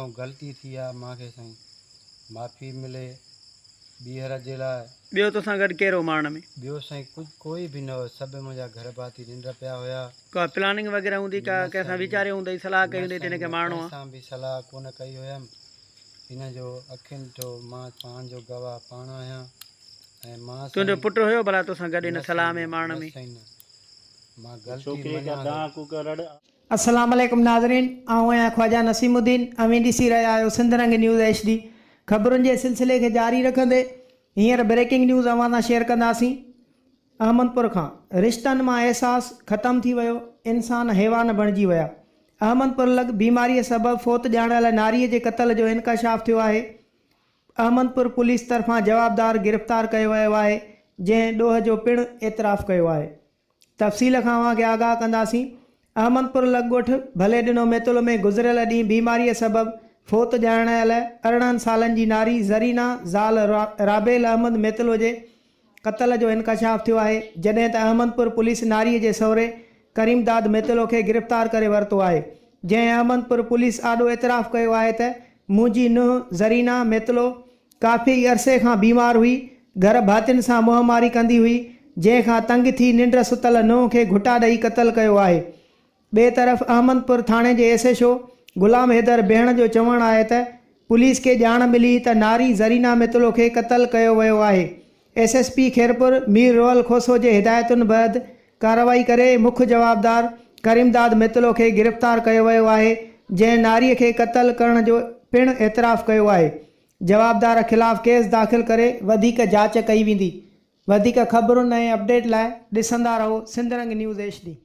کان غلطي ٿي آ مان کي سائين معافي ملي ٻيهر جي لاء. ٻيو توسان گڏ ڪير هو مارڻ ۾؟ ٻيو سائين ڪجهه ڪوئي به نه هو سڀ منهنجا گهر ڀاتي ننڊ پيا هيا. ڪا پلاننگ وغيره هوندي ڪا نه ڪنهن سان سائين ويچاريو هوندئي صلاح نه ڪئي هوندئي ته سائين هن کي نه مارڻو ڪنهن آ. سان به صلاح ڪونه ڪئي هيم ان جو اکين ڏٺو مان پاڻ جو گواهه پاڻ آهيان ۽ مان تنهنجو سائين پٽ هيو ڀلا توسان گڏ ان نه صلاح سائين ۾ نه مارڻ نه ۾؟ سائين نه مان غلطي ڇوڪري ڪا مڃان ٿو. دانهن ڪوڪ رڙ. السلام عليڪم ناظرين آئون آهيان خواجه نسيم الدين اوهين ڏسي رهيا آهيو Sindh Rang news H D خبرن جي سلسلي کي جاري رکندي هينئر بريڪنگ نيوز اوهان سان شيئر ڪنداسين احمد پور کان رشتن مان احساس ختم ٿي ويو انسان حيوان بڻجي ويا احمد پور لڳ بيماري سبب فوت ڄاڻايل ناري جي قتل جو انڪشاف ٿيو آهي احمد پور پوليس طرفان جوابدار گرفتار ڪيو ويو آهي جنهن ڏوهه جو پڻ اعتراف ڪيو آهي تفصيل کان اوهان کي آگاهه ڪنداسين. احمد پور لڳ ڳوٺ ڀلي ڏنو ميتلو ۾ گذريل ڏينهن بيماريء سبب فوت ڄاڻايل 18 سالن جي ناري زرينا زال رابيل احمد ميتلو جي قتل جو انڪشاف ٿيو آهي، جڏهن ته احمد پور پوليس ناريء جي سهري ڪريم داد ميتلو کي گرفتار ڪري ورتو آهي، جنهن احمد پور پوليس آڏو اعتراف ڪيو آهي ته منهنجي ننهن زرينا ميتلو ڪافي عرصي کان بيمار هئي، گهر ڀاتين سان منهن ماري ڪندي هئي، جنهن کان تنگ ٿي ننڊ ستل ننهن کي گهٽا ڏئي قتل ڪيو آهي. ٻئي طرف احمد پور ٿاڻي جي S H O Ghulam Haider Behan جو چوڻ آهي ته پوليس کي ڄاڻ ملي ته ناري زرينا متلو کي قتل ڪيو ويو آهي، S S P Khairpur Mir Rohal Khoso جي هدايتن بعد ڪارروائي ڪري مک جوابدار ڪريمداد ميتلو کي گرفتار ڪيو ويو آهي، جنهن ناري کي قتل ڪرڻ جو پڻ اعتراف ڪيو آهي. جوابدار خلاف ڪيس داخل ڪري وڌيڪ جاچ ڪئي ويندي. وڌيڪ خبرن ۽ اپڊيٽ لاء ڏسندا رهو Sindh Rang news H D.